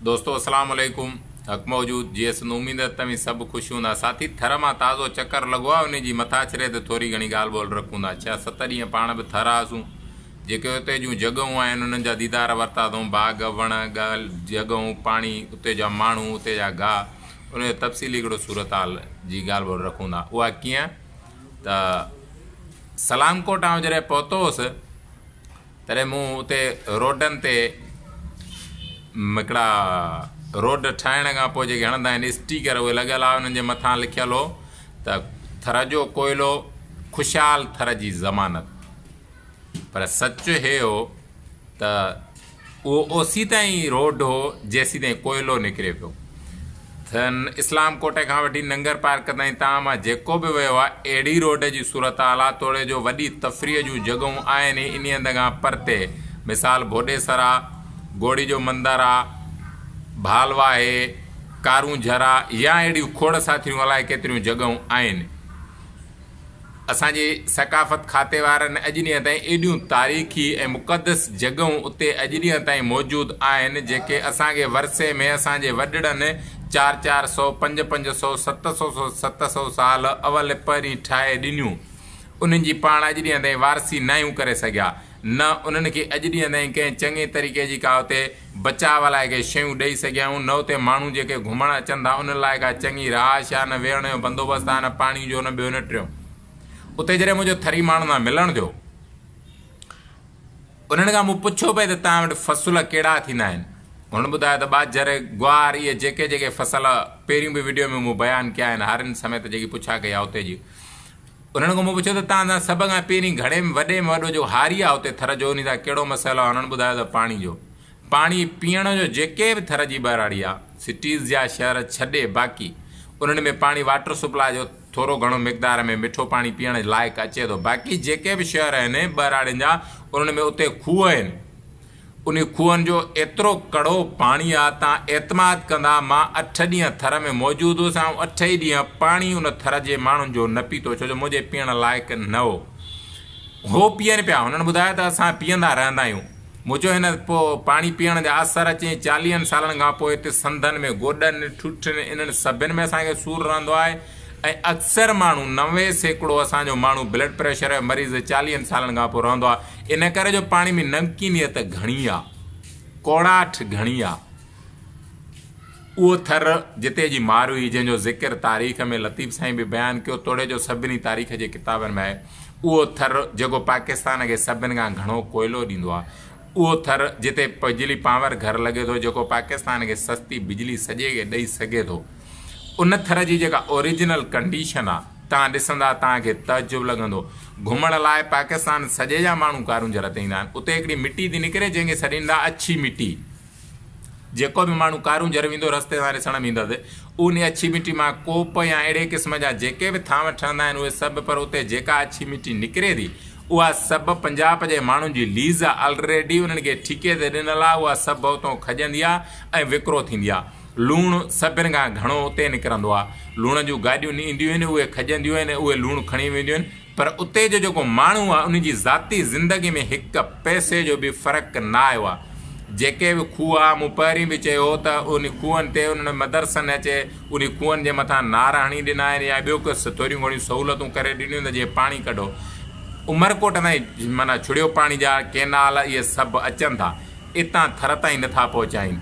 دوستو اسلام عليڪم حق موجود جيئي سنڌ اميد ته توهين سڀ خوش هوندا ساٿي ٿر مان تازو چڪر لڳو آهي انهي جي مٿاڇري تي ٿوري گهڻي ڳالهه ٻولهه رکون ٿا ڇهه ست ڏينهن پاڻ به ٿر آسون جيڪي اتي جون جڳهون آهن انهن جا ديدار ورتا اٿئون باغ وڻ ڳالهه جڳهون پاڻي اتي جا ماڻهو اتي جا گاهه ان جو تفصيلي هڪڙو صورتحال جي ڳالهه ٻولهه رکون ٿا اها ڪيئن ته سلام ڪوٽ آئون جڏهن پهتو هوس تڏهن مون اتي روڊن تي هڪڙا روڊ ٺاهڻ کان پوء جيڪي هڻندا آهن اسٽيڪر اهي لڳل هئا انهن جي مٿان لکيل هو ته ٿر جو ڪوئلو خوشحال ٿر جي ضمانت پر سچ هي هو ته اهو اوسيتائين روڊ هو جيسيتائين ڪوئلو نڪري پيو. ٿن اسلام ڪوٽ کان وٺي ننگر پارڪ تائين تان مان جيڪو به ويو آهي اهڙي روڊ جي صورتحال آ توڙي جو وڏي تفريح جون جڳهون آهن ئي انهي هنڌ کان پرتي مثال ڀوڏيسر آ، گوڙي جو مندر آ، ڀال واهي، ڪارونجهر آ يا اهڙيون کوڙ ساٿريون الائي ڪيتريون جڳهون آهن. اسان جي ثقافت کاتي وارن اڄ ڏينهن تائين ايڏيون تاريخي ۽ مقدس جڳهون اتي اڄ ڏينهن تائين موجود آهن جيڪي اسان کي ورثي ۾ اسان جي وڏڙن چار چار سو پنج پنج سو ست سو سو ست سو سال اول پهرين ٺاهي ڏنيون انهن جي پاڻ اڄ ڏينهن تائين وارثي ناهيون ڪري سگهيا نه انهن کي اڄ ڏينهن تائين ڪنهن چڱي طريقي جي ڪا اتي بچاء لاء ڪي شيون ڏئي سگهيا آهيون، نه اتي ماڻهو جيڪي گهمڻ اچن ٿا انهن لاء ڪا چڱي رهائش آهي، نه ويهڻ جو بندوبست آهي، نه پاڻي جو، نه ٻيو نه ٽيون. اتي جڏهن منهنجو ٿري ماڻهن سان ملڻ ٿيو، انهن کان مون پڇيو پئي ته توهان وٽ فصل ڪهڙا ٿيندا آهن؟ هن ٻڌايو ته ٻاجهر، گوار اهي جيڪي جيڪي فصل پهريون به وڊيو ۾ مون بيان ڪيا آهن، هارين سميت جيڪي پڇا ڪئي آهي اتي جي. انهن کان مون پڇيو ته توهان سان سڀ کان پهرين گهڻي ۾ وڏي ۾ وڏو جيڪو هاري آهي اتي ٿر جو انهي سان ڪهڙو مسئلو آهي انهن ٻڌايو ته پاڻي جو پاڻي پيئڻ جو جيڪي به ٿر جي ٻهراڙي آهي سٽيز جا شهر ڇڏي باقي انهن ۾ پاڻي واٽر سپلاء جو ٿورو گهڻو مقدار ۾ مٺو پاڻي پيئڻ لائق اچي ٿو باقي جيڪي به شهر آهن ٻهراڙين جا انهن ۾ اتي کوهه آهن انهي کوهن جو ايترو ڪڙو پاڻي آ تان اعتماد ڪندا مان اٺ ڏينهن ٿر ۾ موجود هوس آئون اٺ ئي ڏينهن پاڻي ان ٿر جي ماڻهن جو نه پيتو ڇو جو منهنجي پيئڻ لائق نه هو هو پيئن پيا هنن ٻڌايو ته اسان پيئندا رهندا آهيون مون چيو هن پوء پاڻي پيئڻ جا اثر اچين چاليهن سالن کان پوء هتي سنڌن ۾ گوڏن ٺوٺين انهن سڀن ۾ اسان کي سور رهندو آهي ۽ اڪثر ماڻهو 90% اسان جو ماڻهو بلڊ پريشر جو مريض چاليهن سالن کان پوء رهندو آهي ان ڪري جو پاڻي ۾ نمڪينيت گهڻي آ ڪوڙاٺ گهڻي آ اهو ٿر جتي جي ماروي جنهن جو ذڪر تاريخ ۾ لطيف سائين به بيان ڪيو توڙي جو سڀني تاريخ جي ڪتابن ۾ آهي اهو ٿر جيڪو پاڪستان کي سڀن کان گهڻو ڪوئلو ڏيندو آ اهو ٿر جتي بجلي پاور گهر لڳي ٿو جيڪو پاڪستان کي سستي بجلي سڄي کي ڏئي سگهي ٿو ان ٿر جي جيڪا اوريجنل ڪنڊيشن آ توهان ڏسندا توهان کي تعجب لڳندو. گهمڻ لاء پاڪستان سڄي جا ماڻهو ڪارونجهر تي ايندا آهن. اتي هڪڙي مٽي ٿي نڪري جنهن کي سڏين ٿا اڇي مٽي. جيڪو به ماڻهو ڪارونجهر ويندو رستي سان ڏسڻ ۾ ايندس انهي اڇي مٽي مان ڪوپ يا اهڙي قسم جا جيڪي به ٿانو ٺهندا آهن اهي سڀ پر اتي جيڪا اڇي مٽي نڪري ٿي اها سڀ پنجاب جي ماڻهن جي ليز آ الريڊي انهن کي ٺيڪي تي ڏنل آ اها سڀ اتون کڄندي آ ۽ وڪرو ٿيندي آ. لوڻ سڀن کان گهڻو اتي نڪرندو آهي. لوڻ جون گاڏيون اينديون آهن، اهي کڄنديون آهن ۽ اهي لوڻ کڻي وينديون آهن، پر اتي جو جيڪو ماڻهو آهي، ان جي ذاتي زندگي ۾ هڪ پئسي جو به فرق نه آيو آهي. جيڪي به کوهه آهي، مون پهرين به چيو هو ته انهي کوهن تي انهن مدرسن اچي انهي کوهن جي مٿان نار هڻي ڏنا آهن يا ٻيو ڪي ٿوريون گهڻيون سهولتون ڪري ڏنيون ته جيئن پاڻي ڪڍو. عمرڪوٽ تائين معنيٰ ڇڙيو پاڻي جا ڪينال اهي سڀ اچن ٿا. اتان ٿر تائين نٿا پهچائين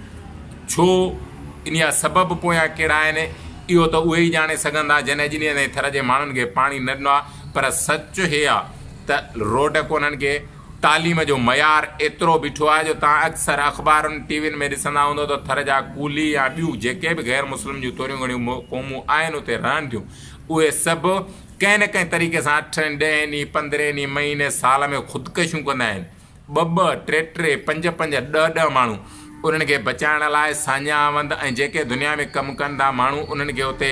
ڇو؟ ان جا سبب پويان ڪهڙا آهن؟ اهو ته اهي ئي ڄاڻي سگهندا جن اڄ ڏينهن تائين ٿر جي ماڻهن کي پاڻي نه ڏنو آهي پر سچ هي آهي ته روڊ ڪونهن ڪي، تعليم جو معيار ايترو بيٺو آهي جو توهان اڪثر اخبارن ٽي وين ۾ ڏسندا هوندو ته ٿر جا ڪولي يا ٻيون جيڪي به غير مسلم جون ٿوريون گهڻيون قومون آهن اتي رهن ٿيون اهي سڀ ڪنهن نه ڪنهن طريقي سان اٺين ڏهين ڏينهن پندرهين ڏينهن مهيني سال ۾ خودڪشيون ڪندا آهن. ٻه ٻه، ٽي ٽي، پنج پنج، ڏهه ڏهه ماڻهو انهن کي بچائڻ لاء ساڃاهه وند ۽ جيڪي دنيا ۾ ڪم ڪن ٿا ماڻهو انهن کي اتي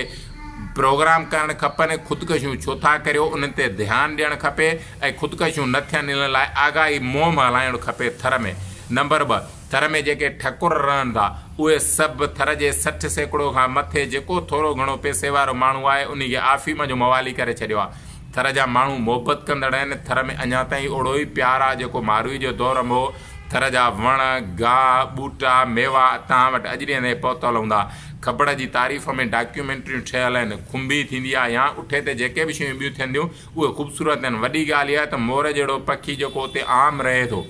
پروگرام ڪرڻ کپن خودڪشيون ڇو ٿا ڪريو انهن تي ڌيان ڏيڻ کپي ۽ خودڪشيون نه ٿين انهن لاء آگاهي مهم هلائڻ کپي ٿر ۾ نمبر ٻه ٿر ۾ جيڪي ٺڪر رهن ٿا اهي سڀ ٿر جي 60% کان مٿي جيڪو ٿورو گهڻو پئسي وارو ماڻهو آهي انهي کي آفيم جو موالي ڪري ڇڏيو آهي ٿر جا ماڻهو محبت ڪندڙ آهن، ٿر ۾ اڃا تائين اوڙو ئي پيار آ جيڪو ماروي جي دور م هو، ٿر جا وڻ، گاهه، ٻوٽا، ميوا توهان وٽ اڄ ڏينهن تائين پهتل هوندا. کبڙ جي تعريف ۾ ڊاڪيومينٽريون ٺهيل آهن. کنڀي ٿيندي آهي يا اٺي تي جيڪي به شيون ٻيون ٿين ٿيون، اهي خوبصورت آهن. وڏي ڳالهه اها آهي ته مور جهڙو پکي جيڪو اتي عام رهي ٿو.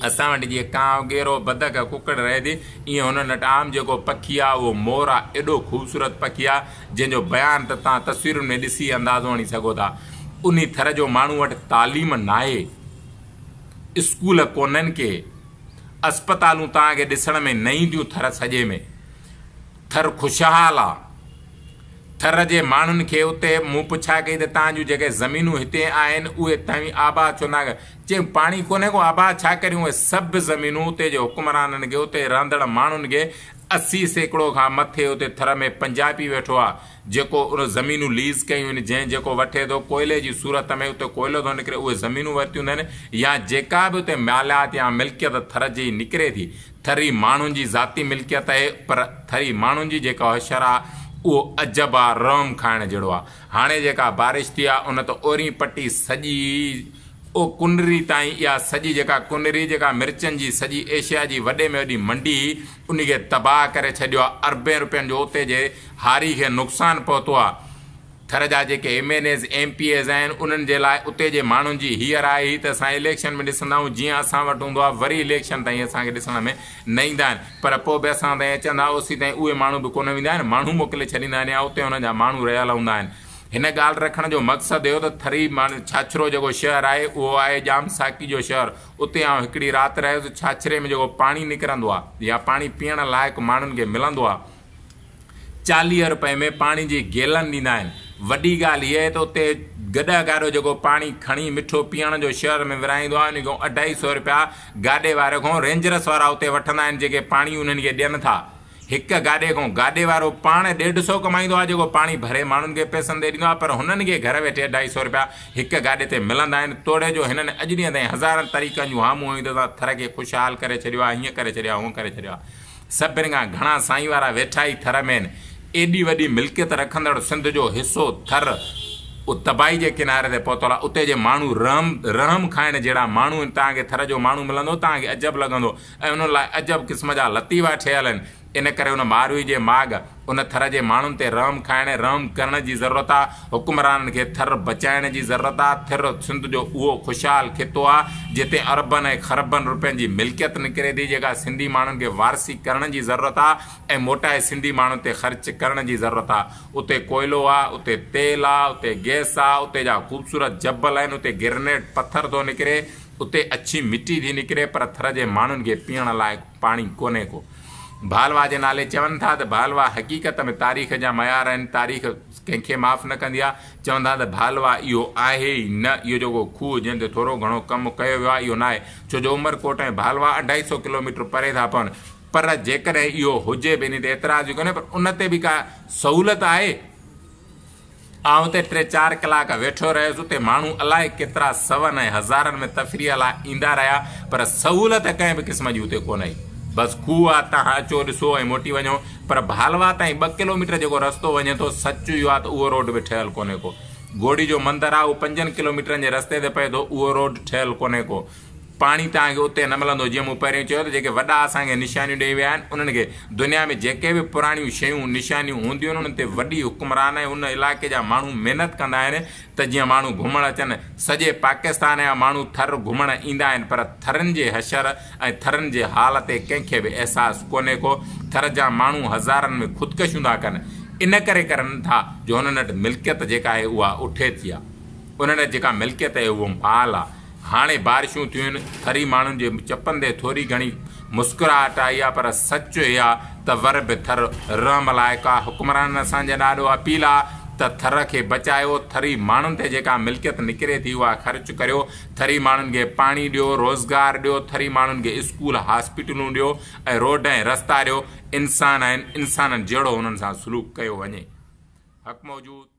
اسان وٽ جيئن ڪانء، ڳيرو، بدڪ، ڪڪڙ رهي ٿي، ايئن هنن وٽ عام جيڪو پکي آهي، اهو مور آهي. ايڏو خوبصورت پکي آهي، جنهن جو بيان ته توهان تصويرن ۾ ڏسي اندازو هڻي سگهو ٿا. انهي ٿر جو ماڻهو وٽ تعليم ناهي. اسڪول ڪونهن ڪي. اسپتالون توهان کي ڏسڻ ۾ نه اينديون ٿر سڄي ۾. ٿر خوشحال آ. ٿر جي ماڻهن کي اتي مون پڇا ڪئي ته توهان جون جيڪي زمينون هتي آهن اهي توهين آباد ڇو نه چيائين پاڻي ڪونهي ڪو آباد ڇا ڪريون اهي سڀ زمينون اتي جي حڪمرانن کي اتي رهندڙ ماڻهن کي 80% کان مٿي اتي ٿر ۾ پنجابي ويٺو آ جيڪو ان زمينون ليز ڪيون آهن جنهن جيڪو وٺي ٿو ڪوئلي جي صورت ۾ اتي ڪوئلو ٿو نڪري اهي زمينون ورتيون اٿن يا جيڪا به اتي ماليات يا ملڪيت ٿر جي نڪري ٿي ٿري ماڻهن جي ذاتي ملڪيت آهي پر ٿري ماڻهن جي جيڪا حشر آ اهو عجب آ رحم کائڻ جهڙو آ هاڻي جيڪا بارش ٿي آ ان ته اورين پٽي سڄي او ڪنري تائين اها سڄي جيڪا ڪنري جيڪا مرچن جي سڄي ايشيا جي وڏي ۾ وڏي منڊي هئي ان کي تباهه ڪري ڇڏيو آ اربين روپين جو اتي جي هاري کي نقصان پهتو آ ٿر جا جيڪي M N As M P As آهن انهن جي لاء اتي جي ماڻهن جي هيء راء هئي ته اسان اليڪشن ۾ ڏسندا آهيون جيئن اسان وٽ هوندو آهي وري اليڪشن تائين اسان کي ڏسڻ ۾ نه ايندا آهن پر پوء به اسان تائين اچن ٿا اوسي تائين اهي ماڻهو به ڪونه ويندا آهن ماڻهو موڪلي ڇڏيندا آهن يا اتي انهن جا ماڻهو رهيل هوندا آهن هن ڳالهه رکڻ جو مقصد اهو ته ٿري ماڻهو ڇاڇرو جيڪو شهر آهي اهو آهي ڄام ساقي جو شهر اتي آئون هڪڙي رات رهيس ڇاڇري ۾ جيڪو پاڻي نڪرندو آهي يا پاڻي پيئڻ لائق ماڻهن کي ملندو آهي 40 رپئي ۾ پاڻي جي گيلن ڏيندا آهن. وڏي ڳالهه هيء آهي ته اتي گڏهه گاڏو جيڪو پاڻي کڻي مٺو پيئڻ جو شهر ۾ ورهائيندو آهي ان کان اڍائي سئو رپيا گاڏي واري کان رينجرس وارا اتي وٺندا آهن جيڪي پاڻي انهن کي ڏين ٿا. هڪ گاڏي کان گاڏي وارو پاڻ ڏيڍ سئو ڪمائيندو آهي جيڪو پاڻي ڀري ماڻهن کي پئسن تي ڏيندو آهي پر هنن کي گهر ويٺي اڍائي سئو رپيا هڪ گاڏي تي ملندا آهن توڙي جو هنن اڄ ڏينهن تائين هزارن طريقن جون هامون هيون ته اسان ٿر کي خوشحال ڪري ڇڏيو آهي هيئن ڪري ڇڏيو آهي هونئن ڪري ڇڏيو آهي. سڀن کان گهڻا سائين وارا ويٺا ئي ٿر ۾ آهن. ايڏي وڏي ملڪيت رکندڙ سنڌ جو حصو ٿر اهو تباهي جي ڪناري تي پهتل آهي. اتي جي ماڻهو رحم رحم کائڻ جهڙا ماڻهو آهن. توهان کي ٿر جو ماڻهو ملندو توهان کي عجب لڳندو ۽ انهن لاء عجب قسم جا لطيفا ٺهيل آهن. ان ڪري ان ماروي جي ماڳ ان ٿر جي ماڻهن تي رحم کائڻ ۽ رحم ڪرڻ جي ضرورت آ. حڪمرانن کي ٿر بچائڻ جي ضرورت آ. ٿر سنڌ جو اهو خوشحال خطو آ، جتي اربن ۽ خربن روپين جي ملڪيت نڪري ٿي، جيڪا سنڌي ماڻهن کي وارثي ڪرڻ جي ضرورت آ ۽ موٽائي سنڌي ماڻهن تي خرچ ڪرڻ جي ضرورت آ. اتي ڪوئلو آ، اتي تيل آ، اتي گئس آ، اتي جا خوبصورت جبل آهن، اتي گرنيٽ پٿر ٿو نڪري، اتي اڇي مٽي ٿي نڪري پر ٿر جي ماڻهن کي پيئڻ لائق پاڻي ڪونهي ڪو. ڀالوا جي نالي چون ٿا ته ڀالوا حقيقت ۾ تاريخ جا معيار آهن، تاريخ ڪنهن کي معاف نه ڪندي آهي. چون ٿا ته ڀالوا اهو آهي ئي نه، اهو جيڪو کوهه جنهن تي ٿورو گهڻو ڪم ڪيو ويو آهي اهو ناهي، ڇو جو عمرڪوٽ ۽ ڀالوا اڍائي سئو ڪلوميٽر پري ٿا پون. پر جيڪڏهن اهو هجي به انهي تي اعتراض به ڪونهي پر ان تي به ڪا سهولت آهي؟ آئون اتي ٽي چار ڪلاڪ ويٺو رهيس، اتي ماڻهو الائي ڪيترا سون ۽ هزارن ۾ تفريح لاء ايندا رهيا، پر سهولت ڪنهن به قسم جي اتي ڪونه هئي. بس کوهه آ، تهان اچو ڏسو ۽ موٽي وڃو، پر ڀالوا تائين ٻه ڪلوميٽر جيڪو رستو وڃي ٿو، سچ اهو آ ته اهو روڊ به ٺهيل ڪونهي ڪو. گهوڙي جو مندر آ، اهو پنجن ڪلوميٽرن جي رستي تي پئي ٿو، اهو روڊ ٺهيل ڪونهي ڪو. پاڻي توهان کي اتي نه ملندو. جيئن مون پهريون چيو ته جيڪي وڏا اسان کي نشانيون ڏئي ويا آهن، انهن کي دنيا ۾ جيڪي به پراڻيون شيون، نشانيون، هونديون آهن، انهن تي وڏي حڪمران ۽ ان علائقي جا ماڻهو محنت ڪندا آهن ته جيئن ماڻهو گهمڻ اچن. سڄي پاڪستان جا ماڻهو ٿر گهمڻ ايندا آهن پر ٿرين جي حشر ۽ ٿرين جي حال تي ڪنهن کي به احساس ڪونهي ڪو. ٿر جا ماڻهو هزارن ۾ خودڪشيون ٿا ڪن. ان ڪري ڪرن ٿا جو هنن وٽ ملڪيت جيڪا آهي اها اٺي ٿي آهي. انهن وٽ جيڪا ملڪيت آهي اهو مال آهي. هاڻي بارشون ٿيون آهن، ٿري ماڻهن جي چپن تي ٿوري گهڻي مسڪراهٽ آئي آ پر سچ اهي آ ته ور به ٿر رحم لائق آ، حڪمرانن اسان جي ڏاڏو اپيل آ ته ٿر کي بچايو، ٿري ماڻهن تي جيڪا ملڪيت نڪري ٿي اها خرچ ڪريو، ٿري ماڻهن کي پاڻي ڏيو، روزگار ڏيو، ٿري ماڻهن کي اسڪول هاسپيٽلون ڏيو ۽ روڊ ۽ رستا ڏيو، انسان آهن انسانن جهڙو انهن سان سلوڪ ڪيو وڃي. حق موجود.